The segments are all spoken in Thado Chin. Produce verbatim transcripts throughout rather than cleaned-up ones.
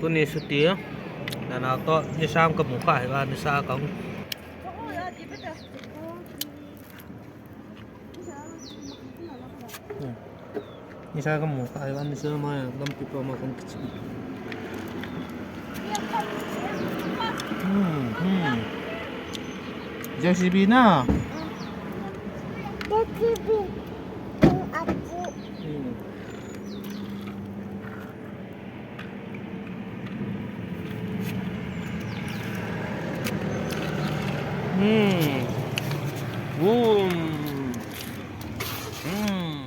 Tuni chuti, nana to, nisa kamu kha hi a, nisa kang. Nisa kamu kha hi a, nisa ma lampi pa ma kang kichi. Hmm, hmm. J C B na. J C B. Hmm. Hmm. Boom. Hmm.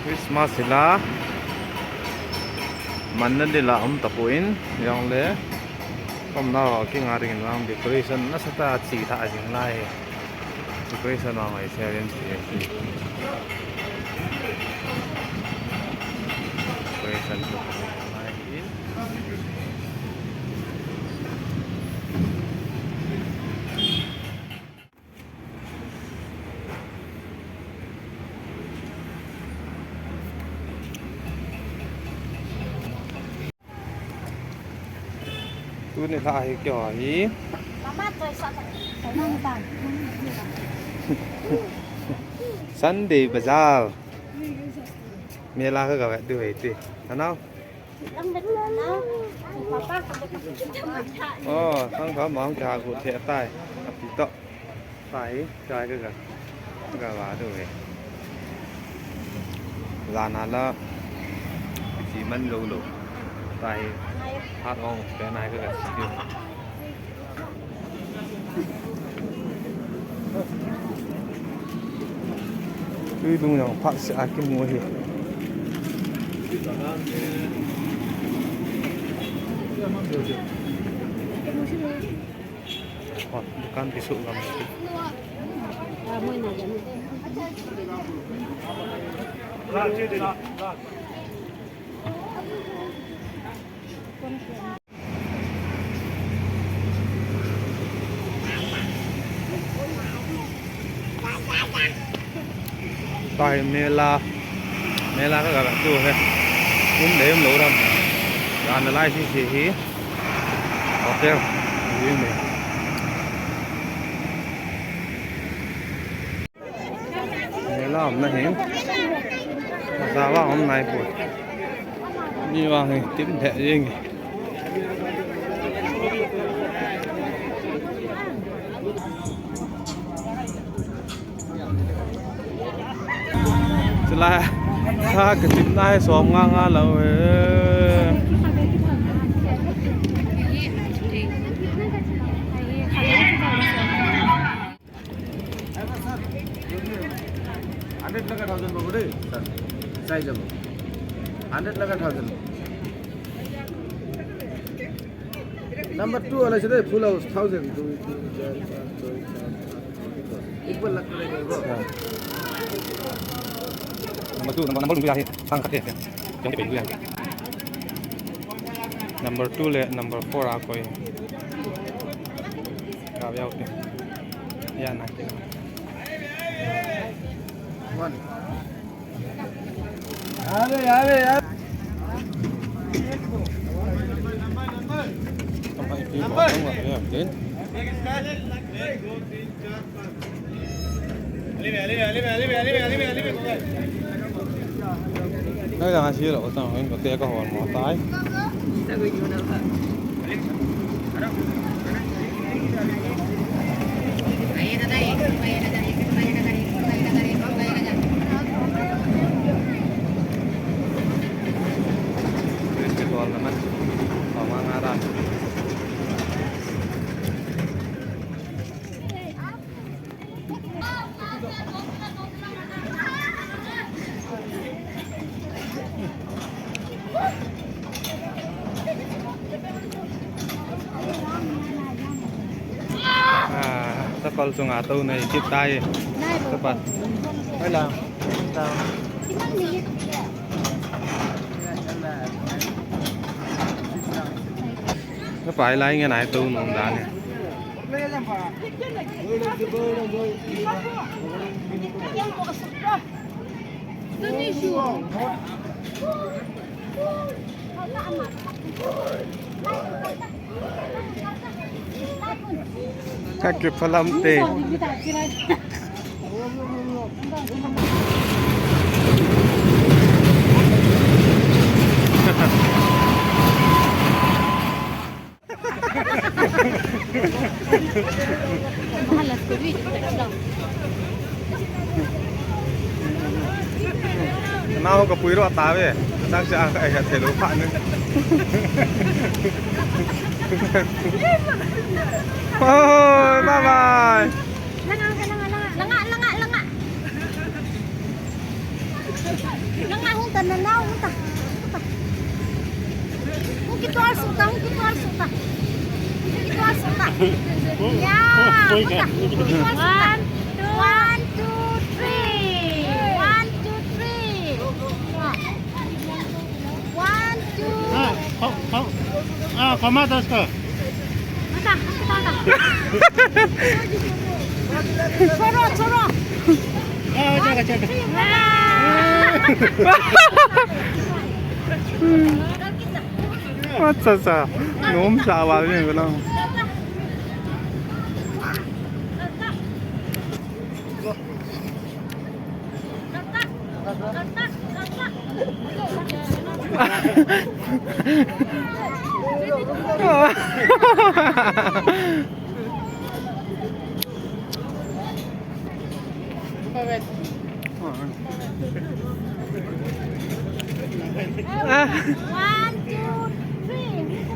Christmas hi la, manna ding la um tapon, jongle, umna ho kinga ding in vang decoration nasatah a chi tha jing lai. Decoration vang ai se rin chi. Decoration. Tuni lha hi keiho hi Sunday Bazaar. Mela ka ga vet diu ahi ti. Anao. Oh, sang kha mang cha gu the tai. Api to. Tua hi, tua hi ka, ka, ka va diu ve. Jan a la, chi man lou lou. Tua hi, hat ong, pen a hi ka, ka chi diu. Tui lung jong phat seh a kimu ahi. Dukan kisu gam. Tua hi mela, mela ka ga vet diu ahi. Um le um lou dam. Ka analyze sese hi. Hotel. Ui me. Mela umna hin. Java um nai poi. Ni vang hi tim the jing. Chulai, sa ka tim nai som nga nga lou e. Hundred laga thousand babu de, sir. Size babu. Hundred laga thousand. Number two wala se de, full house, thousand. Equal lakh ka de. Number two, number, number two ya hai. Sang khat hai. Jong pe ya. Number two le number four a koi. Ka ya te. Ya na. One. Yaar, yaar, yaar. Nang jang a si lo, tang hoi, ko te ka hol mo tai. Kol chunga tou nei kit tai. Nai bo. Tapa. Hola. Tapa lai nge nai tou nom dan e. Kaki phalam te. Nau ka pui ro ta ve. Tang cha ka ai ha thei lou pha ni. Oi, bye bye. Langa, langa, langa, langa, langa, langa. Nang ahung ta, nang ahung ta. Hung kitual suh ta, hung kitual suh ta. Hung kitual suh ta. Ya, hung ta. Hung kitual suh ta. One, two, three. One, two, three. One, two. Ah, kau, kau. Ah, kau mata sekarang. Mata, mata, mata. Choro, choro. Ah, jaga, jaga. Acha, acha. Nom sa wal ni ko lang. One, two, three. One, two, three.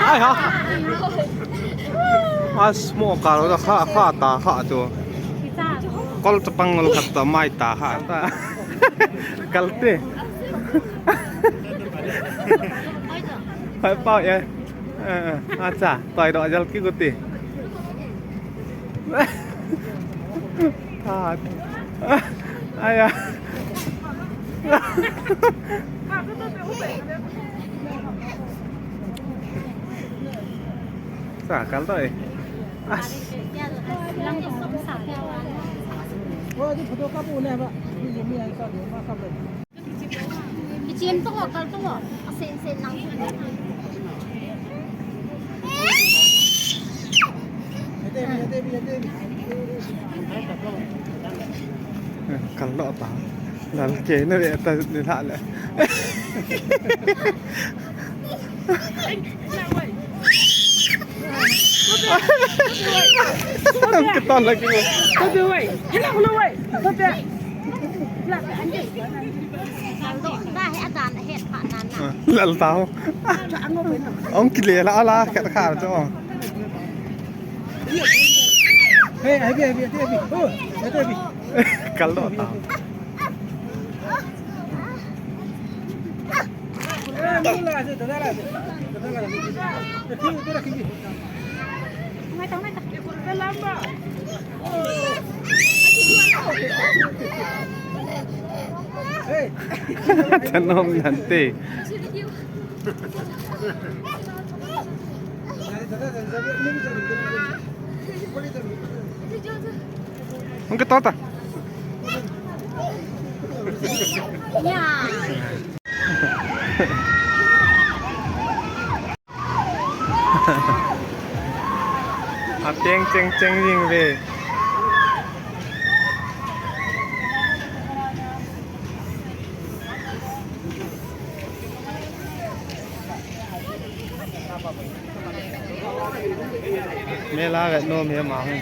Ai ha. As mo kal da kha, kha ta kha tu. Kol chapang ngol khat ta mai ta kha ta. Kal te. Hai pau ye. Eh, eh, acha, toi doh jal kit u hite. Tha. Aya. Sa kal doh e. As. Kichiem tong o, kal tong o. Asen sen lang. Kal lo ta. Lal ke na le ta ni la le. Kiton lagi. Lal tao. Ong kile la ala khat khat cho. Hey, abi, abi, abi, abi. Oh, abi, abi. Kal lo tao. Tanom nante. Ang katoto. Ya. Ateng cheng cheng jing ve. Mela vet nom hi ama hi.